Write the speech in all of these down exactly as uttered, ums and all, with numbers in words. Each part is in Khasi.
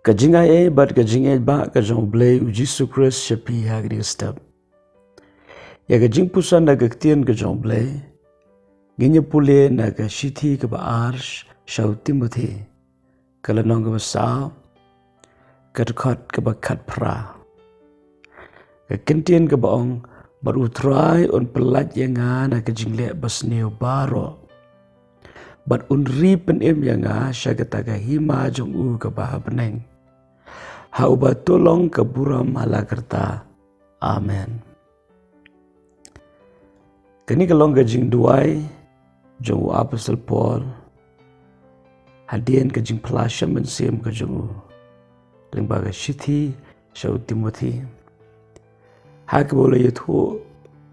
Ka jingaiei bad ka jingïeit ba ka jong U Blei U Jisu Khrist sha phi ha kane ka step. Ïa ka jingpuson na ka ktien ka jong U Blei ngin ïa pule na ka shithi kaba ar sha u Timothi, ka lynnong kaba saw, ka dkhot kaba khatphra. Ka ktien kaba ong, bad U Trai un pyllait ïa nga na ka jingleh basniew baroh, bad un ri pynim ïa nga sha kata ka hima jong u kaba ha bneng, ha uba to long ka burom ha la karta. Amen. Kane ka long ka jingduwai jong u Apostol Paul hadien ka jingphla sha mynsiem ka jong u lyngba ka shithi sha u Timothi, ha kaba u la ïathuh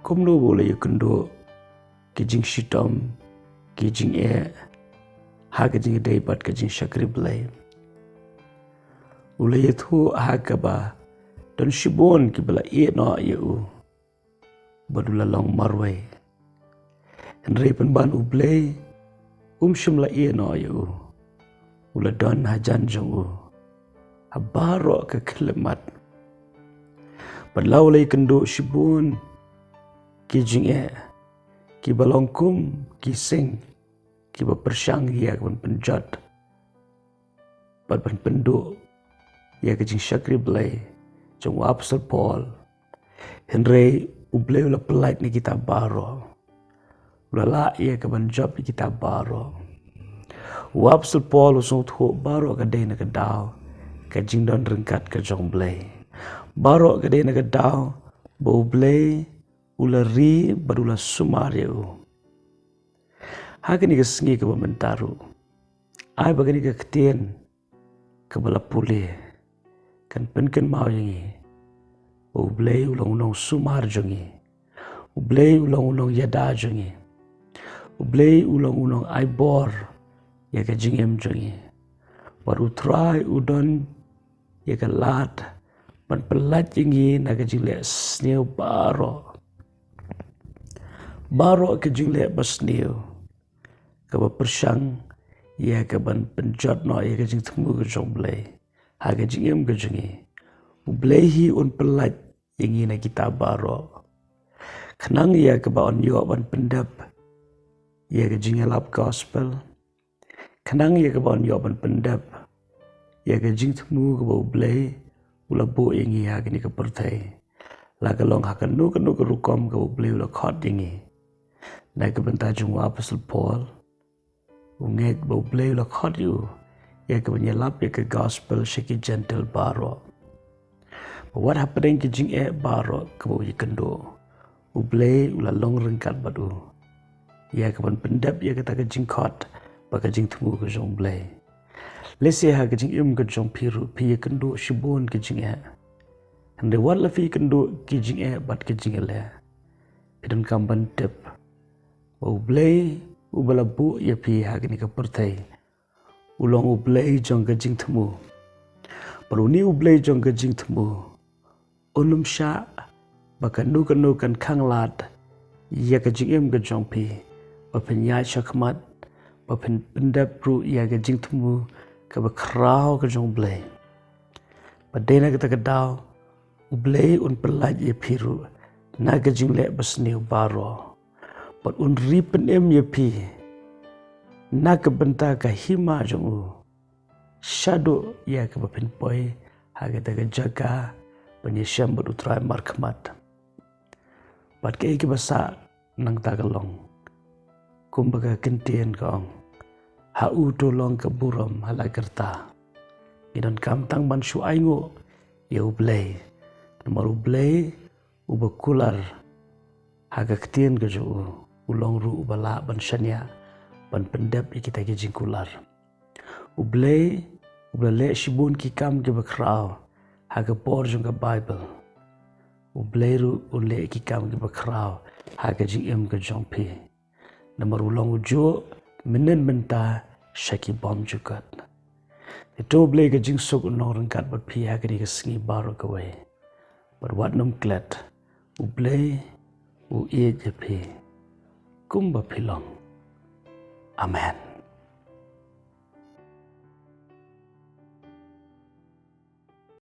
kumno ba u la ïakynduh ki jingshitom, ki jingeh, ha ka jingïadei bad ka jingshakri Blei. U la ïathuh ha kaba don shibun kiba la ïeh noh ïa u bad u la long marwei. Hynrei pynban U Blei um shym la ïeh noh ïa u. U la don hajan jong u ha baroh ka khyllipmat. Bad la u la ïakynduh shibun ki jingeh kiba long kum ki sing kiba pyrshang ïa ka ban pynjot bad ban pynduh ïa ka jingshakri Blei jong u Apostol Paul. Hynrei U Blei u la pyllait na kita baroh. U la lah ïa ka ban jop ïa kita baroh. U Apostol Paul u sngewthuh baroh ka dei na ka daw ka jingdon ryngkat ka jong U Blei. Baroh ka dei na ka daw ba U Blei u la ri bad u la sumar ïa u. Ha kane ka sngi kaba mynta ruh, ai ba kane ka ktien kaba la pule kan pynkynmaw ïa ngi ba U Blei u long u nongsumar jong ngi. U Blei u long u nongïada jong ngi. U Blei u long u nongai bor ïa ka jingim jong ngi. Bad U Trai u don ïa ka lad ban pyllait ïa ngi na ka jingleh sniew baroh. Baroh ka jingleh basniew kaba pyrshang ïa ka ban pynjot noh ïa ka jingthmu ka jong U Blei ha ka jingim ka jong ngi. U Blei hi un pyllait ïa ngi na kita baroh. Khnang ïa kaba yn ïoh ban pyndep ïa ka jingïalap gospel, khnang ïa kaba yn ïoh ban pyndep ïa ka jingthmu kaba U Blei u la buh ïa ngi ha kane ka pyrthei, la ka long ha kano kano ka rukom kaba U Blei u la khot ïa ngi. Na ka bynta jong u Apostol Paul, u ngeit ba U Blei u la khot ïa u ïa ka ban ïalap ïa ka gospel sha ki Jentil baroh. Ba wat hapdeng ki jingeh baroh kaba u ïakynduh, U Blei u la long ryngkat bad u ïa ka ban pyndep ïa kata ka jingkhot bad ka jingthmu ka jong U Blei. Lehse ha ka jingim ka jong phi ruh phi ïakynduh shibun ki jingeh. Hynrei wat la phi ïakynduh ki jingeh bad ki jingïaleh, phi donkam ban tip ba U Blei uba la buh ïa phi ha kane ka pyrthei u long U Blei jong ka jingthmu. Bad une U Blei jong ka jingthmu un ym shah ba kano kano kan khanglad ïa ka jingim ka jong phi ba phin ïaid shakhmat, ba phin pyndep ruh ïa ka jingthmu kaba khraw ka jong U Blei. Bad dei na kata ka daw U Blei un pyllait ïa phi ruh na ka jingleh basniew baroh, bad un ri pynim ïa phi na ka bynta ka hima jong u, shaduh ïa kaba phin poi ha kata ka jaka ban ïashem bad U Trai markhmat. Bad kaei kaba sah nangta ka long, kumba ka ktien ka ong, ha u to long ka burom ha la karta. Ngi donkam tang ban shu ainguh ïa U Blei, namar U Blei uba kular ha ka ktien ka jong u, u long ruh uba lah ban shaniah ban pyndep ïa kita ki jingkular. U Blei uba la leh shibun ki kam kiba khraw ha ka por jong ka Baibl, U Blei ruh un leh ki kam kiba khraw ha ka jingim ka jong phi. Namar u long ujuh mynnin mynta sha ki bymjukut. Te to U Blei ka jingsuk un long ryngkat bad phi ha kane ka sngi baroh kawei. Bad wat nym klet, U Blei u ïeit ïa phi kumba phi long. Amen.